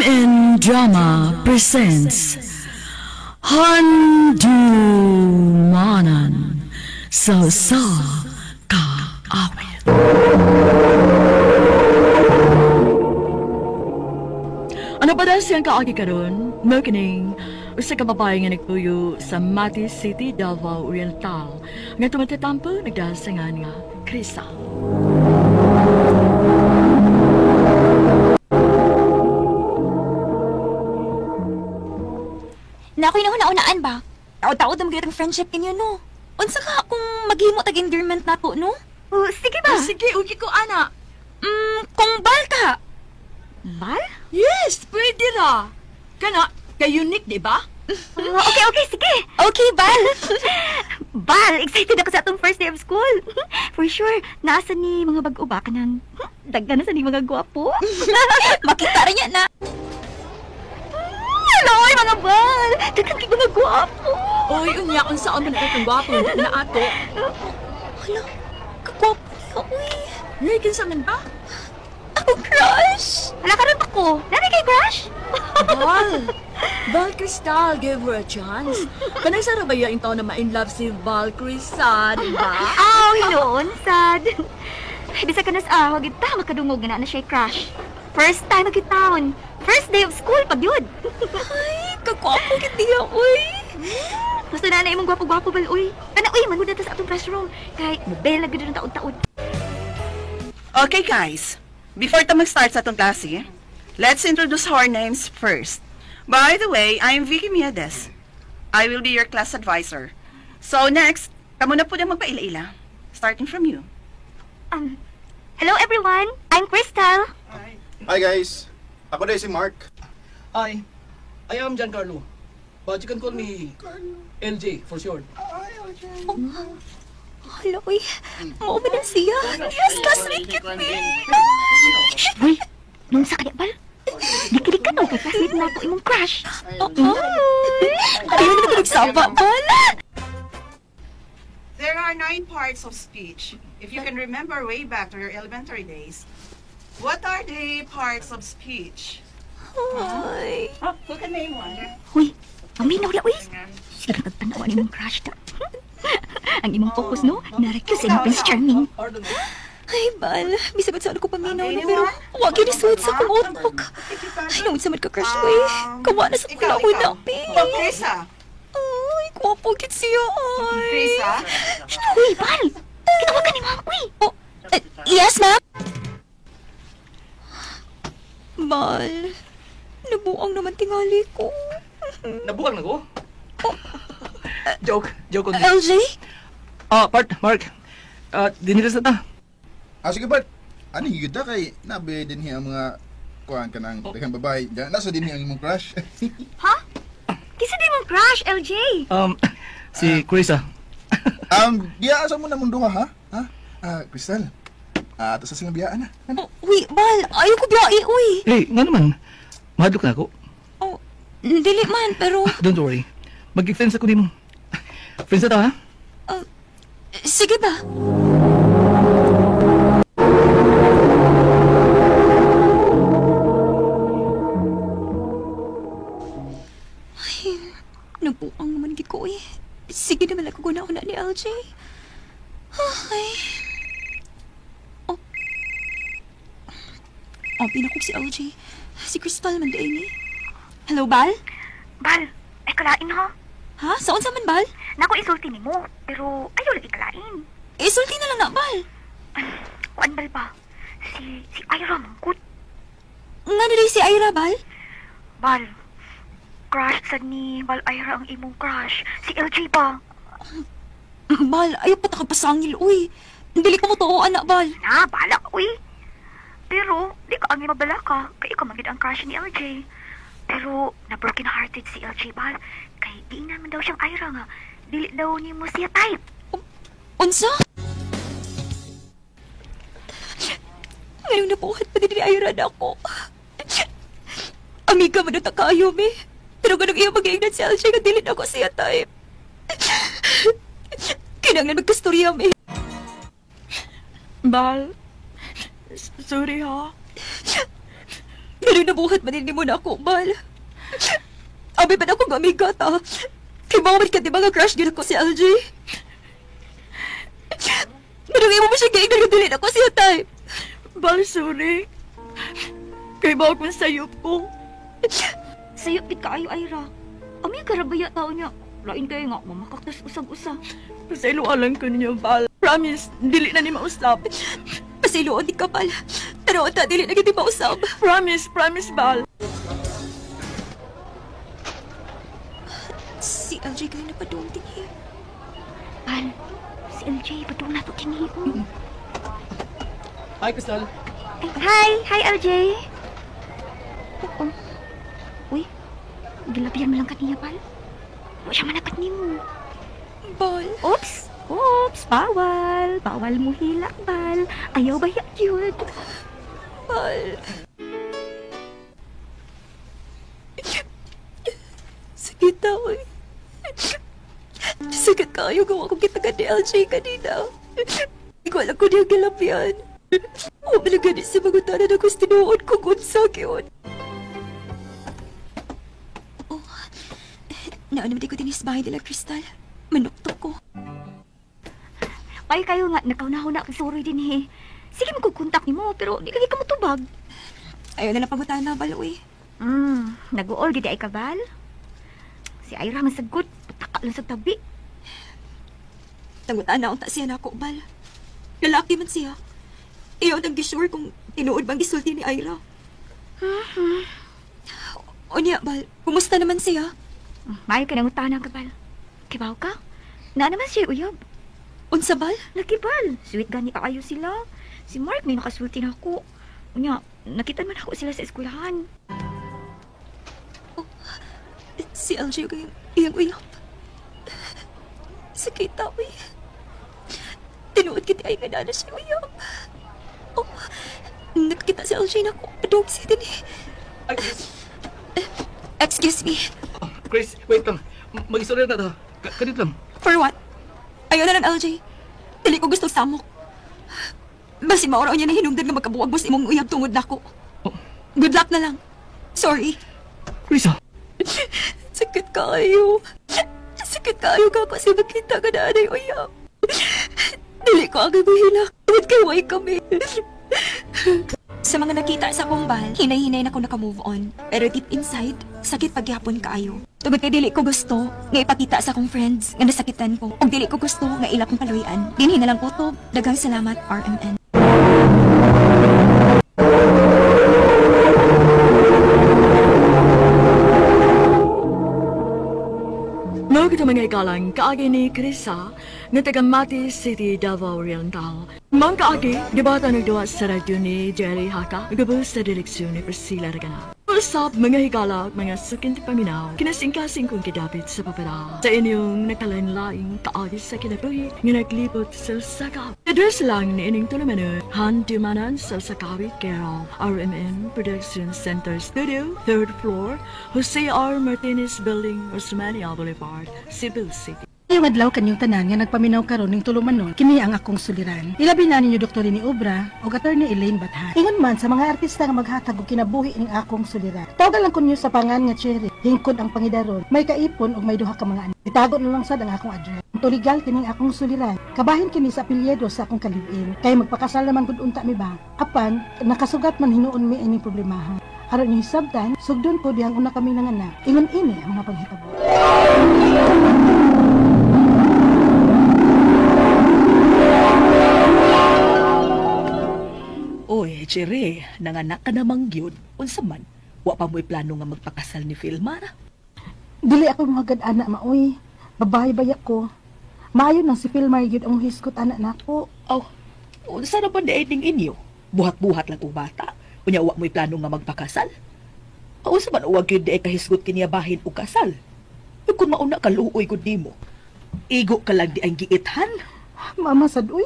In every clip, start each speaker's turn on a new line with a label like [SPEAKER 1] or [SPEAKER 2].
[SPEAKER 1] MN Drama presents Handumanan sa sa Kaawit. Ano pa dahil siyang kaagi karon? Mao kining usa ka babae nga nagpuyo sa Mati City, Davao Oriental. Nga tumatatampo nagdasangan nga Krisa.
[SPEAKER 2] Na ako'y nahuna-unaan ba? Taod-taod ang ang friendship ninyo, no? Unsa ka kung maghimo tag endearment na po, no? Oh, sige ba?
[SPEAKER 1] Ah, sige, ugi ko ana.
[SPEAKER 2] Kung bal ka. Bal?
[SPEAKER 1] Yes, pwede ra. Kana, kay unique, di ba?
[SPEAKER 2] Okay, okay, sige. Okay, Bal. Bal, excited ako sa atong first day of school. For sure, nasa ni mga bag-o ba ka nang daghan na sa ni mga gwapo. Makita rin niya na. Hello, ay, mga Bal. Daghan kay mga gwapo.
[SPEAKER 1] Oy, unya, unsa man na itong gwapo na ato.
[SPEAKER 2] Hala, kagwapo niya, uy.
[SPEAKER 1] Hey, kinsa man ba?
[SPEAKER 2] Ako crush! Hala ka rin ako. Nani kay crush?
[SPEAKER 1] Val! Val Crystal, give her a chance. Kanay sa rabaya yung taon na ma-in love si Val Crystal, di ba?
[SPEAKER 2] Aw, hinuon, sad. Bisa ka na sa ahog, ita makadungog nga na na siya crush. First time magkitaon. First day of school pag yun. Ay, kagwapo gid niya, uy. Basta na na imong gwapo-gwapo bal, uy. Kana, uy, manguda ta sa atong classroom. Kay, mobela gid ng taon-taon.
[SPEAKER 3] Okay, guys. Before ta mag-start sa atong klase, let's introduce our names first. By the way, I'm Vicky Miedes. I will be your class advisor. So next, kamo na po na magpaila-ila. Starting from you.
[SPEAKER 2] Hello everyone, I'm Crystal.
[SPEAKER 4] Hi guys! Ako na si Mark.
[SPEAKER 5] Hi, I am Giancarlo. But you can call me LJ for short.
[SPEAKER 2] Hala, uy. Mao ba na siya? Yes, classmate cute me. Uy, nung sa kanya bal? Dikilig ka no, kay classmate na ako imong crush. Oo. Ayaw na ko nagsaba, bal.
[SPEAKER 3] There are 9 parts of speech. If you can remember way back to your elementary days, what are the parts of speech?
[SPEAKER 2] Ay.
[SPEAKER 3] Oh, who can name one?
[SPEAKER 2] Uy, paminaw na, uy. Sige na pagtanawa ni imong crush ta. Ang imong focus, no? Narekyo sa imong Prince Charming. Ay, bal. Bisag saan ko paminaw no, pero wag yun isuot sa akong utok. Ay, nung sa man ka crush, uy. Kawa na sa
[SPEAKER 3] Ikaw,
[SPEAKER 2] kung
[SPEAKER 3] ikaw.
[SPEAKER 2] na, pi.
[SPEAKER 3] Krisa.
[SPEAKER 2] Ay, gwapo gid siya, ay.
[SPEAKER 3] Krisa?
[SPEAKER 2] Uy, Bal! Gitawagan ni Ma'am, uy! Oh, yes, ma'am? Bal, nabuang naman tingali ko.
[SPEAKER 5] Nabuang na ko? Joke, joke only.
[SPEAKER 2] LJ?
[SPEAKER 5] Ah, part, Mark. Ah, dinilas na ta.
[SPEAKER 4] Ah, sige Bart. Ano yung ta kay nabi din ang mga kuhaan ka ng daghang babae. Diyan, nasa din ang imong crush.
[SPEAKER 2] Ha? Kisa di mong crush, LJ?
[SPEAKER 5] Si Krisa.
[SPEAKER 4] Diya asa mo na mundo ha? Ha? Ah, Crystal. Ah, ato sa silang biyaan na. Ano?
[SPEAKER 2] Oh, uy, Bal, ayaw ko biyae, uy.
[SPEAKER 5] Hey, nga naman. Mahadlok na ako.
[SPEAKER 2] Oh, dili man, pero...
[SPEAKER 5] Don't worry. Mag-friends ako nimo. Friends na ta, ha?
[SPEAKER 2] Sige ba? Ay, nabuang naman gid ko eh. Sige naman ako guna na ni LJ. Ay. Oh. Oh, pinakog si LJ. Si Crystal man di ni. Hello, Bal?
[SPEAKER 6] Bal, ay kalain ha.
[SPEAKER 2] Ha? Saan sa man, Bal?
[SPEAKER 6] Nako isulti nimo, pero ayaw lagi kalain.
[SPEAKER 2] Isulti na lang na, Bal.
[SPEAKER 6] Kuan bal ba? Si Ira mangkut.
[SPEAKER 2] Nga na si Ira, Bal?
[SPEAKER 6] Bal, crush sad ni Bal Ira ang imong crush. Si LJ ba?
[SPEAKER 2] Bal, ayaw pa takapasangil, uy. Dili ko mo tuo, anak, Bal.
[SPEAKER 6] Na, bala ka, uy. Pero, di ka ang mabala ka, kay ikaw man gid ang crush ni LJ. Pero, na broken hearted si LJ Bal, kay di naman daw siyang Ira nga. Dili daw nimo siya type.
[SPEAKER 2] Unsa? Ngayon nabuhat pa din ni Ira na ako. Amiga man na kayo, me. Pero ganun iya mag-iingnan si LJ nga dili na ako siya type. Kinanglan magkastorya, me.
[SPEAKER 1] Val, sorry ha.
[SPEAKER 2] Pero Pero nabuhat man din mo na ako, Bal. Abi pa na akong amiga ta. Kay mawad ka, di ba nga crush gid ako si LJ? Pero imo mo siya giingnan nga dili ako siya type.
[SPEAKER 1] Bal, sorry. Kay ba akong sayop ko?
[SPEAKER 6] Sayop gid kaayo, Ira. Ami karabaya tao niya. Lain kayo nga, mamakaktas usag-usa.
[SPEAKER 1] Pasayloan lang ko ninyo, Bal. Promise, dili na ni mausap.
[SPEAKER 2] Pasayloan di ka, Bal. Pero unta, dili na gid mausap.
[SPEAKER 1] Promise, promise, Bal.
[SPEAKER 2] Si LJ kayo napadung dinhi.
[SPEAKER 6] Bal, si LJ, padung na to dinhi.
[SPEAKER 5] Hi, Crystal.
[SPEAKER 6] Ay, hi! Hi, LJ! Oo. Uy, gilabihan mo lang kaniya, Bal. Wa siya manakat nimo.
[SPEAKER 2] Bal.
[SPEAKER 6] Oops! Oops! Bawal! Bawal mo hilak, Bal. Ayaw ba cute?
[SPEAKER 2] Bal. Sakit na, uy. Sakit kayo gawa ko kita ka ni LJ kanina. Hindi ko alam kung niyang gilabyan. Huwag mo na ganit sa mga tanan ako sa tinuod kung unsa yun. Oh, naano man di ko dinis bahay nila, Crystal. Manuktok ko.
[SPEAKER 6] Ay, kayo nga, nakauna-huna kang suroy din eh. Sige, magkukontak ni mo, pero di lagi ka matubag.
[SPEAKER 2] Ayaw na lang pangutana, Bal, uy.
[SPEAKER 6] Nag-uol, di ay kabal. Si Ira masagot, pataka lang sa tabi.
[SPEAKER 2] Tangutana unta siya na ako, Bal. Lalaki man siya. Iyaw nang gisure kung tinuod bang gisulti ni Ira. O niya, Bal, kumusta naman siya?
[SPEAKER 6] Maayo ka nang utana ka, Bal. Kibaw ka? Na naman siya uyab.
[SPEAKER 2] Unsa, Bal?
[SPEAKER 6] Lagi, Bal. Sweet gani kaayo sila. Si Mark may nakasulti na ako. Unya, nakita man ako sila sa eskwelahan.
[SPEAKER 2] Oh, si LJ yung iyang uyab. Sakita, uy. Tinuod kita ay nga na siya uyab. Oh, nakakita si LJ na ako. Padong siya din eh.
[SPEAKER 5] Ay, Chris.
[SPEAKER 2] Excuse me.
[SPEAKER 5] Oh, Chris, wait lang. Mag-istorya na to. Kanit lang.
[SPEAKER 2] For what? Ayaw na lang, LJ. Dili ko gusto samok. Basi mauraw niya na hinungdan nga magkabuwag mo sa imong uyab tungod nako.
[SPEAKER 5] Oh.
[SPEAKER 2] Good luck na lang. Sorry.
[SPEAKER 5] Chris, ah.
[SPEAKER 2] Sakit kayo. Sakit kayo ka kasi makita ka na anay uyab. Dili ko agad mahilak. Tungod kay way kami. Sa mga nakita sa akong bal, hinay-hinay na ko naka-move on. Pero deep inside, sakit pagyapon kaayo. Tungod kay dili ko gusto nga ipakita sa akong friends nga nasakitan ko. Ug dili ko gusto nga ila kong paluyan. Dinhi na lang ko to. Daghang salamat, RMN.
[SPEAKER 1] Mao kita mga ikalang kaagi ni Krisa nga taga Mati City, Davao Oriental. Mang kaagi, gibata nagduwa sa radyo ni Jerry Haka, gabos sa direksyon ni Priscilla Ragana. Usap mga higala, mga sukin paminaw, kinasingkasing kong kidapit sa papara. Sa inyong nagkalain-laing kaagi sa kinabuhi, nga naglibot sa sakap. Address lang ni ining tulumanon, Handumanan sa Sakawit, Carol, RMN Production Center Studio, 3rd floor, Jose R. Martinez Building, Osmania Boulevard, Cebu City.
[SPEAKER 7] Ngayong adlaw kanyong tanan nga nagpaminaw karon ning tulumanon, kini ang akong suliran. Ilabi na ninyo Dr. Rini Obra ug Attorney Elaine Bathan. Ingon man sa mga artista nga maghatag og kinabuhi ning akong suliran. Tawagan lang kunyo sa pangan nga Cherry, hingkod ang pangidaron, may kaipon ug may duha ka mga anak. Itago na lang sad ang akong address. Tuligal kining akong suliran. Kabahin kini sa apelyido sa akong kaliwin. Kay magpakasal naman gud unta mi ba? Apan nakasugat man hinuon mi ining problemaha. Aron ni hisabtan, sugdon ko dihang una kami nanganak. Ingon ini ang mga panghitabo.
[SPEAKER 8] Oy, Chere, nanganak ka namang gyud. Unsa man, wa pa mo'y plano nga magpakasal ni Filmar?
[SPEAKER 7] Dili ako mga ana maoy. Babae baya ko. Maayo nang si Philmar gyud ang hisgot ana nako.
[SPEAKER 8] Oh, unsa na ba ni ning inyo? Buhat-buhat lang og bata. Unya wa mo'y plano nga magpakasal? Unsa man uwag gyud di ay kahisgot kiniya bahin og kasal? Uy, kung mauna ka luoy gud nimo. Igo ka lang di ang giithan.
[SPEAKER 7] Mama sad uy.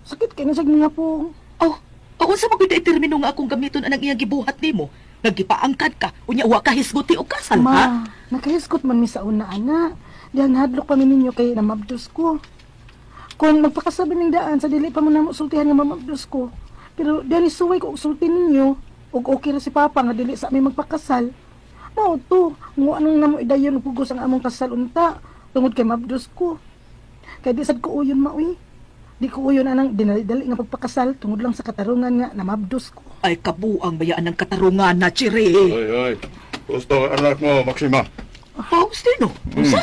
[SPEAKER 7] Sakit kay na sad nga po.
[SPEAKER 8] Oh, unsa man gyud ay termino nga akong gamiton anang iyang gibuhat nimo? Naggipaangkad ka, unya wa ka hisguti og kasal, ha?
[SPEAKER 7] Ma, nakahisgot man mi sa una ana. Diyan nahadlok pa mi ninyo kay namabdos ko. Kung magpakasabi ning daan sa dili pa mo namo sultihan nga mamabdos ko. Pero diyan isuway ko og sulti ninyo. Ug okay ra si Papa nga dili sa mi magpakasal. Mao to, ngo anong namo idayon og pugos ang among kasal unta tungod kay mabdos ko. Kay di sad ko uyon maoy. Di ko uyon anang dinali-dali nga pagpakasal tungod lang sa katarungan nga namabdos ko.
[SPEAKER 8] Ay kabuang bayaan ng katarungan na, Chire.
[SPEAKER 9] Oy, oy. Gusto anak mo, Maxima.
[SPEAKER 8] Faustino, unsa?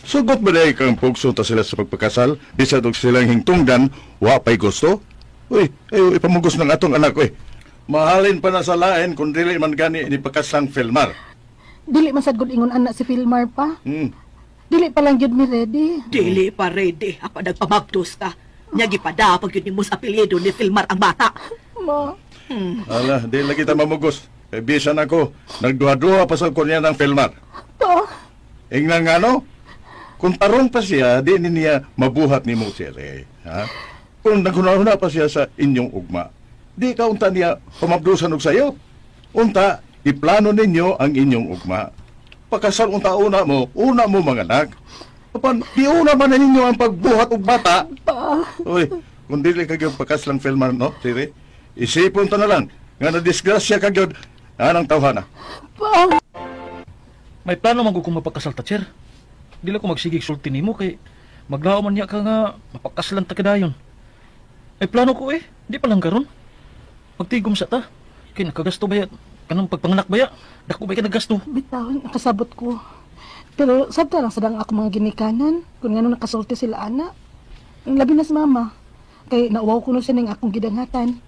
[SPEAKER 9] Sugot ba dahil kang pugso ta sila sa pagpakasal? Bisag og silang hingtungdan, wa pa'y gusto? Uy, ay, ipamugos ng atong anak, uy. Mahalin pa na sa lain kung dili man gani ni pakaslang Filmar.
[SPEAKER 7] Dili man sad gud ingon anak si Filmar pa. Dili pa lang gyud mi ready.
[SPEAKER 8] Dili pa ready. Apa nagpamagdos ka. Nya gipada pag yun nimo sa apelyido ni Filmar ang bata.
[SPEAKER 7] Ma,
[SPEAKER 9] Ala, di lagi ta mamugos. Eh, bisan ako, nagduha-duha pa sa kunya ng Filmar.
[SPEAKER 7] pa.
[SPEAKER 9] Ingnan nga no, kung tarong pa siya, di ni niya mabuhat ni mo siya. Eh, ha? Kung naghuna-huna pa siya sa inyong ugma, di ka unta niya pamabdusan og sayo. Unta, iplano ninyo ang inyong ugma. Pakasal unta una mo, una mo mga anak. Apan, di una man na ninyo ang pagbuhat og bata.
[SPEAKER 7] Pa.
[SPEAKER 9] Uy, kung dili ka gyud pakaslang filmar, no, Siri? Isipon ta na lang, nga na-disgrasya ka gyud, anang tawhana.
[SPEAKER 7] Pa.
[SPEAKER 5] May plano man gud kong mapakasal ta, Cher. Dili ko magsigig sulti nimo kay maglao man niya ka nga mapakaslan ta kadayon. May plano ko eh, di pa lang karon. Magtigom sa ta. Kay nakagasto ba ya? Kanang pagpanganak ba ya? Dako ba ka naggasto?
[SPEAKER 7] Bitaw, nakasabot ko. Pero sabta lang sadang ako mga ginikanan kung ngano nakasulti sila ana. Ang labi na sa mama. Kay nauwaw ko no siya ning akong gidanghatan.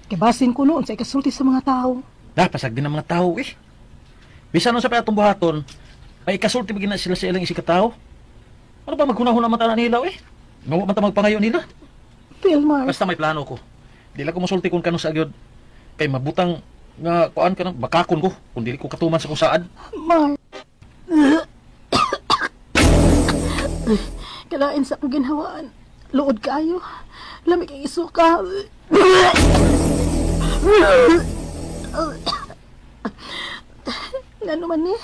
[SPEAKER 7] Kay basin ko noon sa ikasulti sa mga tao.
[SPEAKER 5] Dah, pasag din ang mga tao eh. Bisan sa pa atong buhaton, may ikasulti ba gina sila sa ilang isig katao? Ano ba maghuna-huna man ta nila eh? Ngawa man ta magpangayo nila.
[SPEAKER 7] Filmar,
[SPEAKER 5] Basta may plano ko. Di lang ko mosulti kung kano sa agyod. Kay mabutang nga kuan ka nang bakakon ko kung dili ko katuman sa kung saan.
[SPEAKER 7] Mar. Kalain sa akong ginhawaan. Luod kaayo. Lami kay isuka. Ngano man ni?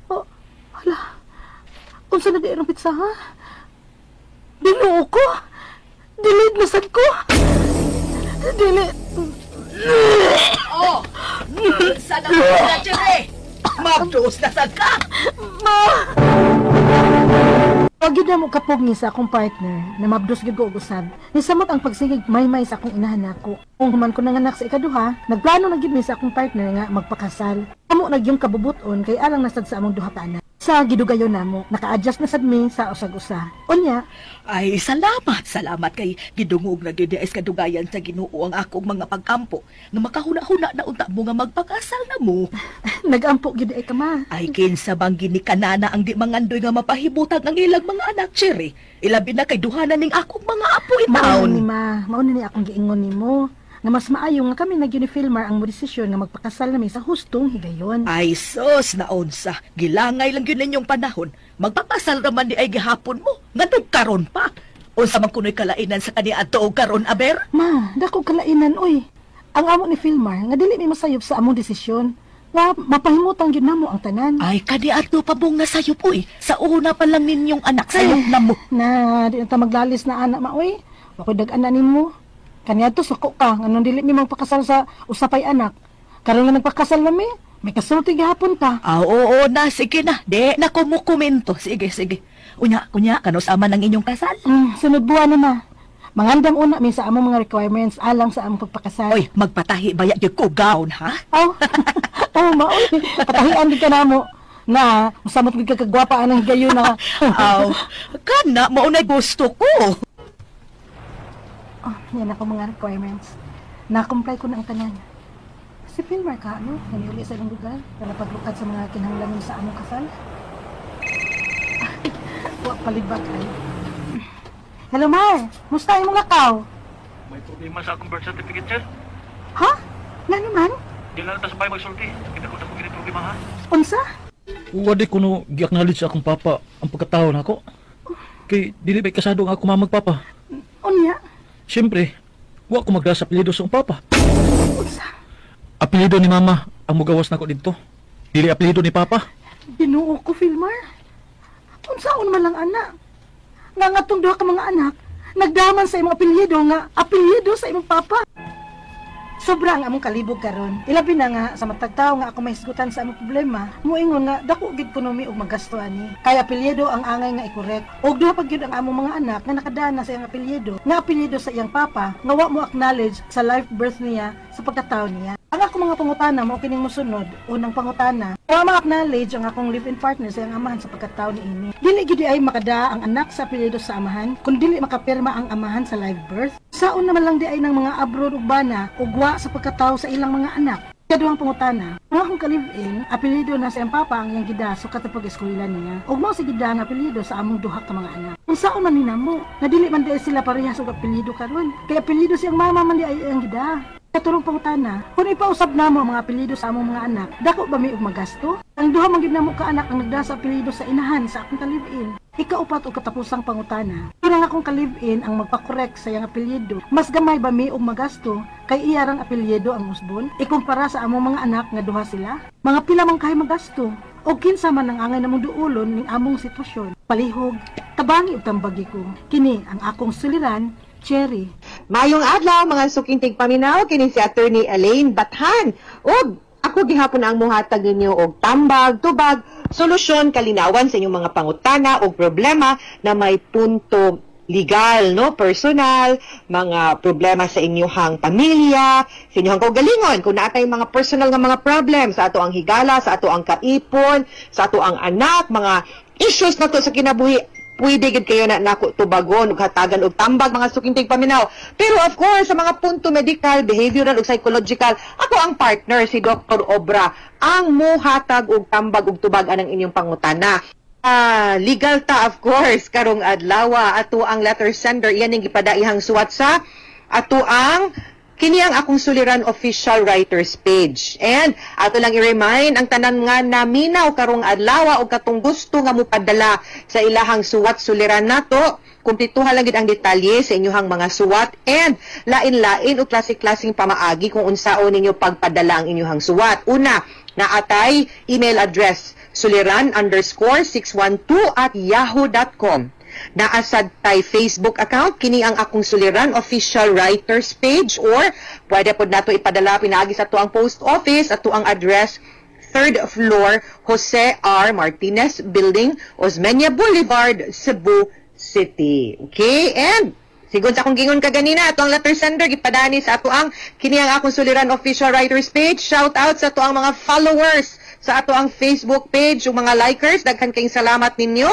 [SPEAKER 7] Oh, hala. Unsa na di ang pizza ha? Dinuo ko. Dili na sad ko. Dili.
[SPEAKER 8] Oh! Unsa na na, Chire? Mabdos na sad ka!
[SPEAKER 7] Ma! Wag gyud na mo kapog ni sa akong partner na mabdos gyud ko og usab. Nisamot ang pagsigig maymay sa akong inahan nako. Kung human ko nanganak sa ikaduha, nagplano na gyud mi sa akong partner nga magpakasal. Amo na gyud kabubuton kay alang nasad sa among duha ka anak. Sa gidugayon namo, naka-adjust na sad mi sa usag-usa. Unya,
[SPEAKER 8] Ay, salamat, salamat kay gidungog na gyud ay kadugayan sa Ginoo ang akong mga pag-ampo nga makahuna-huna na unta mo nga magpakasal na mo.
[SPEAKER 7] Nagampo gyud ay ka ma.
[SPEAKER 8] Ay kinsa bang ginikanana ang di mangandoy nga mapahibutag ang ilang mga anak, Cherry. Ilabi na kay duha na ning akong mga apo
[SPEAKER 7] Mao
[SPEAKER 8] itaon.
[SPEAKER 7] ni ma, mao ni akong giingon nimo nga mas maayo nga kami na gyud ni Filmar ang mo desisyon nga magpakasal nami sa hustong higayon.
[SPEAKER 8] Ay sus, naunsa. Gilangay lang yun ninyong panahon. Magpapasal raman di ay gihapon mo. Ngadtong karon pa. Unsa man kuno'y kalainan sa kaniadto og karon, aber?
[SPEAKER 7] Ma, dako kalainan oy. Ang amo ni Filmar nga dili mi masayop sa among desisyon. Nga mapahimutang gyud namo ang tanan.
[SPEAKER 8] Ay, kaniadto pa bong nasayop, uy. Sa una pa lang ninyong anak, sayop na mo.
[SPEAKER 7] Na, di na ta maglalis na anak ma oy. Wa ko'y dag-ana nimo. Kaniadto suko ka nganong dili mi magpakasal sa usapay anak. Karon nga nagpakasal na mi, may kasulti gihapon ka.
[SPEAKER 8] Ah, oo na, sige na. Di na kumukomento. Sige, sige. Unya, kunya, kanus ama ng inyong kasal?
[SPEAKER 7] Sunod buwan na ma. Mangandam una mi sa among mga requirements alang sa among pagpakasal.
[SPEAKER 8] Oy, magpatahi ba ya gyud ko gown, ha?
[SPEAKER 7] Oh, oh, maoy. Patahian din ka namo. Na, musamot gid ka kagwapa anang higayon na.
[SPEAKER 8] Aw, kana mao nay gusto ko.
[SPEAKER 7] Oh, yan ako mga requirements. Na-comply ko na ang tanan. Si Philmar ka, ano? Naniuli sa ilang lugar. Para paglukad sa mga kinahanglanon sa among kasal. Wa palibak ay. Hello, Mar. Musta imong lakaw?
[SPEAKER 5] May problema sa akong birth certificate, sir.
[SPEAKER 7] Ha? Nga naman?
[SPEAKER 5] Di lang ta sa bahay magsulti. Kita ko na kung problema ha.
[SPEAKER 7] Unsa?
[SPEAKER 5] Wadi ko no gi-acknowledge sa akong papa ang pagkatao nako. Kay dili ba kasado ang ako mamag papa.
[SPEAKER 7] Unya?
[SPEAKER 5] Siyempre, wa ko magdala sa apelyido sa akong papa.
[SPEAKER 7] Unsa?
[SPEAKER 5] Apelyido ni mama ang mugawas nako didto. Dili apelyido ni papa.
[SPEAKER 7] Ginoo ko, Philmar. Unsaon man lang ana? Nga nga tong duha ka mga anak, nagdaman sa imong apelyido nga apelyido sa imong papa. Sobra ang among kalibog karon. Ilabi na nga sa matag tawo nga ako mahisgutan sa among problema, moingon nga dako gid kuno mi og magasto ani. Kay apelyido ang angay nga i-correct. Og duha pa gyud ang among mga anak nga nakadana sa iyang apelyido, nga apelyido sa iyang papa, nga wa mo acknowledge sa live birth niya sa pagkatawo niya. Ang akong mga pangutana mao kining mosunod. Unang pangutana, wa ma-acknowledge ang akong live-in partner sa iyang amahan sa pagkatawo niini. Dili gyud ay makada ang anak sa apelyido sa amahan kung dili makapirma ang amahan sa live birth. Saon naman lang di ay ng mga abroad ug bana ug wa sa pagkatawo sa ilang mga anak? Kaduhang pangutana, ang akong ka-live-in, apelyido na sa iyang papa ang iyang gida so katong pag-eskwela niya. Ug mao si gida ang apelyido sa among duha ka mga anak. Kung saon man ni namo, nga dili man di ay sila parehas og apelyido karon. Kay apelyido siyang mama man di ay ang gida. Katulong pangutana, kung ipausab namo ang mga apelyido sa among mga anak, dako ba mi og magasto? Ang duha man gyud namo ka anak ang nagda sa apelyido sa inahan sa akong ka-live-in. Ikaupat og katapusang pangutana, kung ang akong ka-live-in ang magpa-correct sa iyang apelyido, mas gamay ba mi og magasto kay iya rang apelyido ang usbon ikumpara sa among mga anak nga duha sila? Mga pila man kay magasto? O kinsa man ang angay namong duulon ning among sitwasyon? Palihog, tabangi og tambagi ko. Kini ang akong suliran, Cherry.
[SPEAKER 10] Mayong adlaw mga suking tigpaminaw, kini si Attorney Elaine Bathan. Ug ako gihapon ang muhatag ninyo og tambag, tubag, solusyon, kalinawan sa inyong mga pangutana o problema na may punto legal, no, personal, mga problema sa inyong pamilya, sa inyong kaugalingon, kung naa tay mga personal nga mga problem sa ato ang higala, sa ato ang kaipon, sa ato ang anak, mga issues na to sa kinabuhi, pwede gid kayo na nako tubagon ug hatagan og tambag mga suking tigpaminaw. Pero of course, sa mga punto medical, behavioral ug psychological, ako ang partner si Dr. Obra ang muhatag og tambag ug tubag anang inyong pangutana. Legal ta, of course, karong adlaw ato ang letter sender iyan ning gipadaihang suwat sa ato ang kini ang akong suliran official writers page. And ato lang i-remind ang tanan nga naminaw karong adlaw og katong gusto nga mopadala sa ilahang suwat suliran nato, kumplituhan lang gid ang detalye sa inyong mga suwat and lain-lain o klase-klaseng pamaagi kung unsaon ninyo pagpadala ang inyong suwat. Una, naatay email address suliran_612@yahoo.com. Naasad tay Facebook account, kini ang akong suliran official writers page, or pwede pod nato ipadala pinaagi sa ato ang post office, ato ang address 3rd floor, Jose R. Martinez Building, Osmeña Boulevard, Cebu City. Okay, and sigon sa akong gingon kaganina, ato ang letter sender gipadani sa ato ang kini ang akong suliran official writers page. Shout out sa ato ang mga followers sa ato ang Facebook page ug mga likers, daghan kayong salamat ninyo.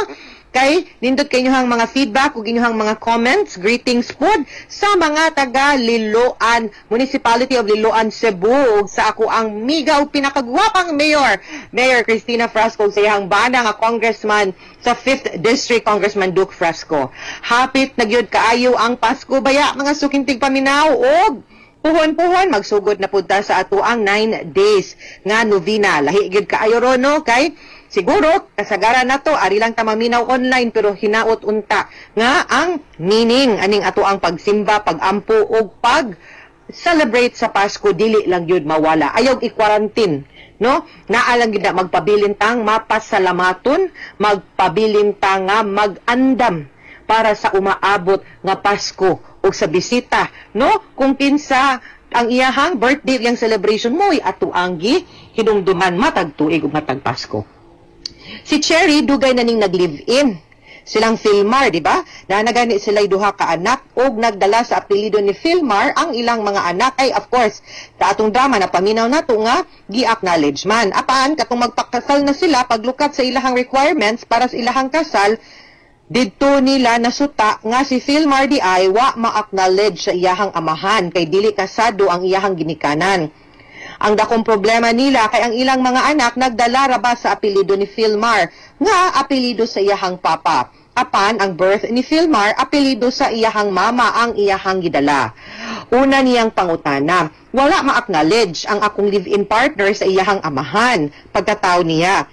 [SPEAKER 10] Kay nindot kay inyong mga feedback ug inyong mga comments. Greetings pod sa mga taga Liloan, Municipality of Liloan, Cebu, ug sa ako ang miga ug pinakagwapang mayor, Mayor Christina Frasco, ug sa iyang bana nga congressman sa 5th District, Congressman Duke Frasco. Hapit na gyud kaayo ang Pasko baya mga suking tigpaminaw ug puhon-puhon magsugod na pud ta sa ato ang 9 days nga novena. Lahi gyud kaayo ron, no, kay siguro kasagaran nato ari lang ta maminaw online, pero hinaot unta nga ang meaning aning ato ang pagsimba, pagampo ug pag celebrate sa Pasko dili lang gyud mawala. Ayaw i-quarantine, no? Naa lang gyud na magpabilin tang mapasalamaton, magpabilin ta nga mag-andam para sa umaabot nga Pasko ug sa bisita, no? Kung kinsa ang iyahang birthday, iyang celebration mo ato ang gi hinumduman matag tuig ug matag Pasko. Si Cherry dugay na ning nag-live-in. Silang Philmar, di ba? Nanagani sila duha ka anak ug nagdala sa apelyido ni Philmar ang ilang mga anak. Ay, of course, sa atong drama na paminaw nato nga gi-acknowledge man. Apan katong magpakasal na sila, paglukat sa ilahang requirements para sa ilahang kasal, didto nila nasuta nga si Philmar di ay wa ma-acknowledge sa iyahang amahan kay dili kasado ang iyahang ginikanan. Ang dakong problema nila kay ang ilang mga anak nagdala ra ba sa apelyido ni Philmar nga apelyido sa iyahang papa. Apan ang birth ni Philmar, apelyido sa iyahang mama ang iyahang gidala. Una niyang pangutana, wala ma-acknowledge ang akong live-in partner sa iyahang amahan pagkatao niya.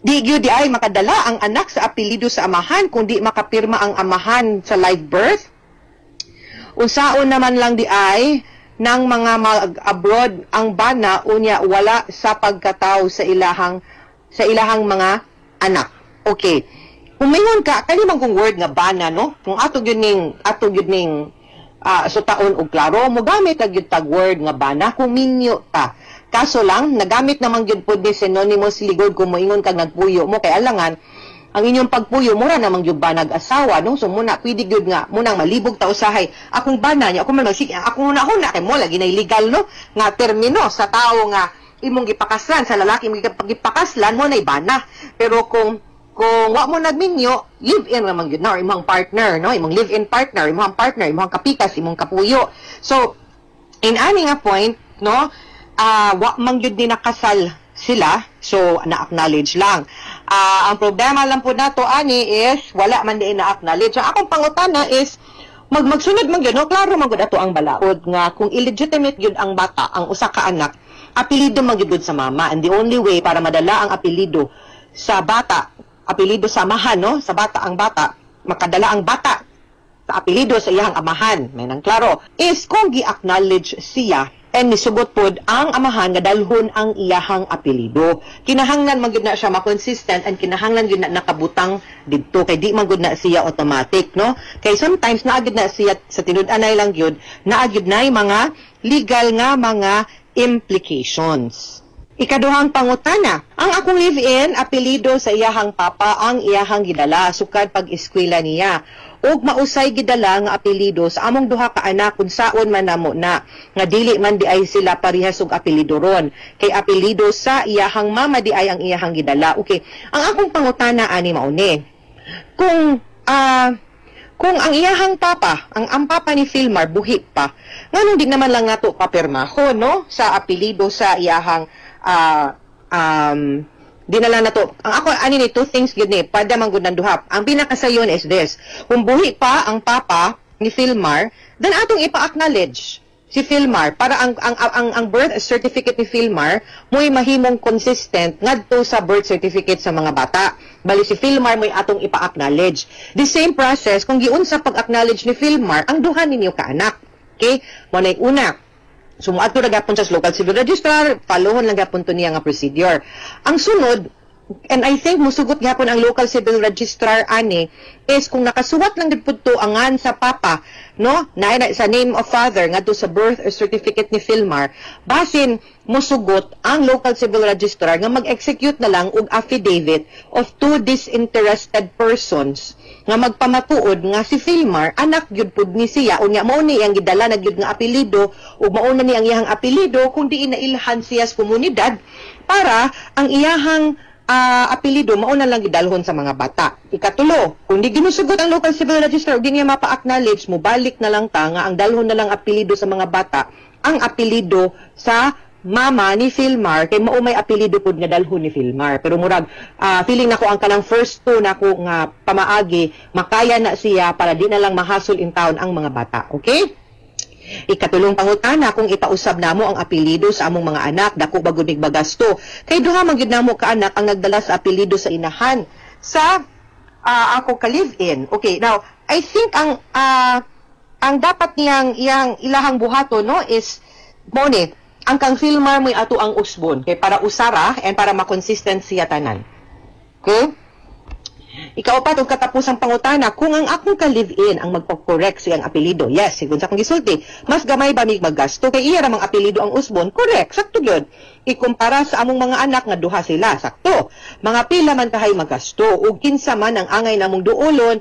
[SPEAKER 10] Di gyud di ay makadala ang anak sa apelyido sa amahan kung di makapirma ang amahan sa live birth. Unsaon naman lang di ay ng mga mag-abroad ang bana unya wala sa pagkatao sa ilahang mga anak. Okay. Kung mingon ka kani man kung word nga bana, no? Kung ato gyud ning Sutaon og klaro, mogamit ra gyud tag word nga bana kung minyo ta. Kaso lang, nagamit naman gyud pud ni synonymous ligod kung moingon kag nagpuyo mo, kay alangan ang inyong pagpuyo mura namang gyud ba nag-asawa, no? So muna pwede gyud nga munang malibog ta usahay akong bana niya, ako man magsige akong una-una kay mo lagi na legal, no, nga termino sa tao nga imong gipakaslan, sa lalaki imong gipakaslan mo na bana. Pero kung wa mo nagminyo, live in naman gyud na or imong partner, no, imong live in partner, imong partner, imong kapikas, imong kapuyo. So in ani nga point, no, wa man gyud ni nakasal sila, so na-acknowledge lang. Ang problema lang po nato ani is wala man di na-acknowledge. Ang akong pangutana is magsunod man gyud, no, klaro man gud ato ang balaod nga kung illegitimate gyud ang bata, ang usa ka anak, apelyido man gyud sa mama. And the only way para madala ang apelyido sa bata, apelyido sa amahan, no, sa bata, ang bata, makadala ang bata sa apelyido sa iyang amahan, may nang klaro, is kung gi-acknowledge siya and nisugot pod ang amahan nga dalhon ang iyahang apelyido. Kinahanglan man gyud na siya ma-consistent and kinahanglan gyud na nakabutang didto kay di man gyud na siya automatic, no? Kay sometimes naa gyud na siya sa tinud-anay lang gyud, naa gyud nay mga legal nga mga implications. Ikaduhang pangutana, ang akong live-in, apelyido sa iyahang papa ang iyahang gidala sukad pag-eskwela niya. Ug mausay gidala nga apelyido sa among duha ka anak kun saon man namo na nga dili man di ay sila parehas og apelyido ron. Kay apelyido sa iyahang mama di ay ang iyahang gidala. Okay, ang akong pangutana ani mao ni. Kung ang iyahang papa, ang papa ni Philmar buhi pa, nganong di naman lang nato papirmaho, no, sa apelyido sa iyahang di na lang nato. Ang ako ani ni, two things gyud ni, pwede man gud nang duha. Ang pinakasayon is this: kung buhi pa ang papa ni Philmar, then atong ipa-acknowledge si Philmar para ang birth certificate ni Philmar mo'y mahimong consistent ngadto sa birth certificate sa mga bata. Bali si Philmar mo'y atong ipa-acknowledge. The same process kung giunsa pag-acknowledge ni Philmar ang duha ninyo ka anak. Okay? Mo na una. So moadto ra gapon sa local civil registrar, followon lang gapon to niya nga procedure. Ang sunod, and I think musugot gyapon ang local civil registrar ani, is kung nakasuwat lang gid pud to angan sa papa, no, na sa name of father ngadto sa birth certificate ni Philmar, basin musugot ang local civil registrar nga mag-execute na lang og affidavit of two disinterested persons nga magpamatuod nga si Philmar anak gyud pud ni siya, unya mao ni ang gidala na gyud nga apelyido ug mao na ni ang iyang apelyido kung di nailhan siya sa komunidad para ang iyahang apelyido mao na lang gidalhon sa mga bata. Ikatulo, kung di ginusugot ang local civil registrar ug di niya mapa-acknowledge, mobalik na lang ta nga ang dalhon na lang apelyido sa mga bata ang apelyido sa mama ni Philmar, kay mao may apelyido pud nga dalhon ni Philmar. Pero murag feeling nako ang kanang first two nako nga pamaagi makaya na siya para di na lang mahasol in town ang mga bata. Okay? Ikatulong pangutana, kung ipausab namo ang apelyido sa among mga anak, dako ba gud bagasto? Kay duha man gyud namo ka anak ang nagdala sa apelyido sa inahan sa ako ka live-in. Okay, now I think ang dapat niyang iyang ilahang buhaton, no, is mo ni ang kang Philmar mo'y ato ang usbon kay para usara and para ma-consistent siya tanan. Okay? Ikaupat ug katapusang pangutana, kung ang akong ka-live-in ang magpo-correct sa iyang apelyido. Yes, sigon sa akong gisulti, mas gamay ba mig maggasto kay iya ra mang apelyido ang usbon? Correct, sakto gyud. Ikumpara sa among mga anak nga duha sila, sakto. Mga pila man kahay magasto ug kinsa man ang angay namong duolon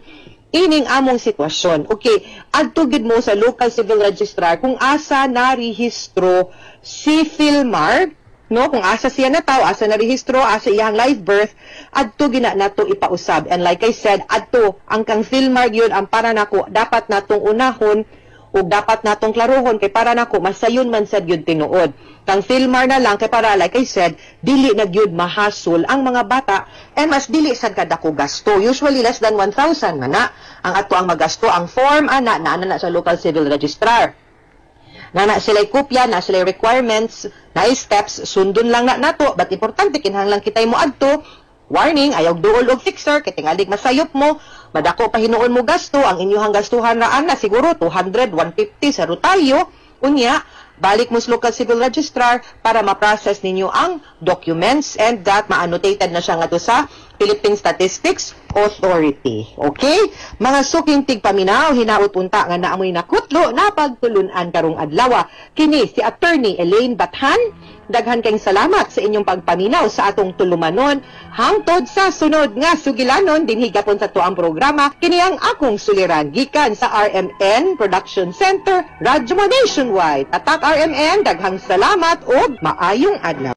[SPEAKER 10] ining among sitwasyon? Okay, adto gid mo sa local civil registrar kung asa narehistro si Philmar, no, kung asa siya nataw, asa narehistro, asa iyang live birth, adto gina nato ipausab. And like I said, adto ang kang Philmar gyud ang para nako dapat natong unahon ug dapat natong klarohon kay para nako masayon man sad gyud tinuod. Kang Philmar na lang kay para, like I said, dili na gyud mahasol ang mga bata and mas dili sad kadako gasto. Usually less than 1,000 man na ang ato ang magasto. Ang form ana naa na sa local civil registrar. Na sila'y kopya, na sila'y requirements, na steps, sundon lang na nato. But importante, kinahanglan kitay mo adto. Warning, ayaw duol og fixer, kay tingalig masayop mo, madako pa hinuon mo gasto, ang inyuhang gastuhan ra ana siguro 200, 150 sa rotaryo. Unya, balik mo sa local civil registrar para ma-process ninyo ang documents and that ma-annotated na siya ngadto sa Philippine Statistics Authority. Okay? Mga suking tigpaminaw, hinaot unta nga naamoy nakutlo na pagtulunan karong adlaw. Kini si Attorney Elaine Bathan. Daghan kayong salamat sa inyong pagpaminaw sa atong tulumanon. Hangtod sa sunod nga sugilanon dinhi gapon sa tuang programa, kini ang Akong Suliran gikan sa RMN Production Center, Radyo Mo Nationwide. Tatak RMN, daghang salamat ug maayong adlaw.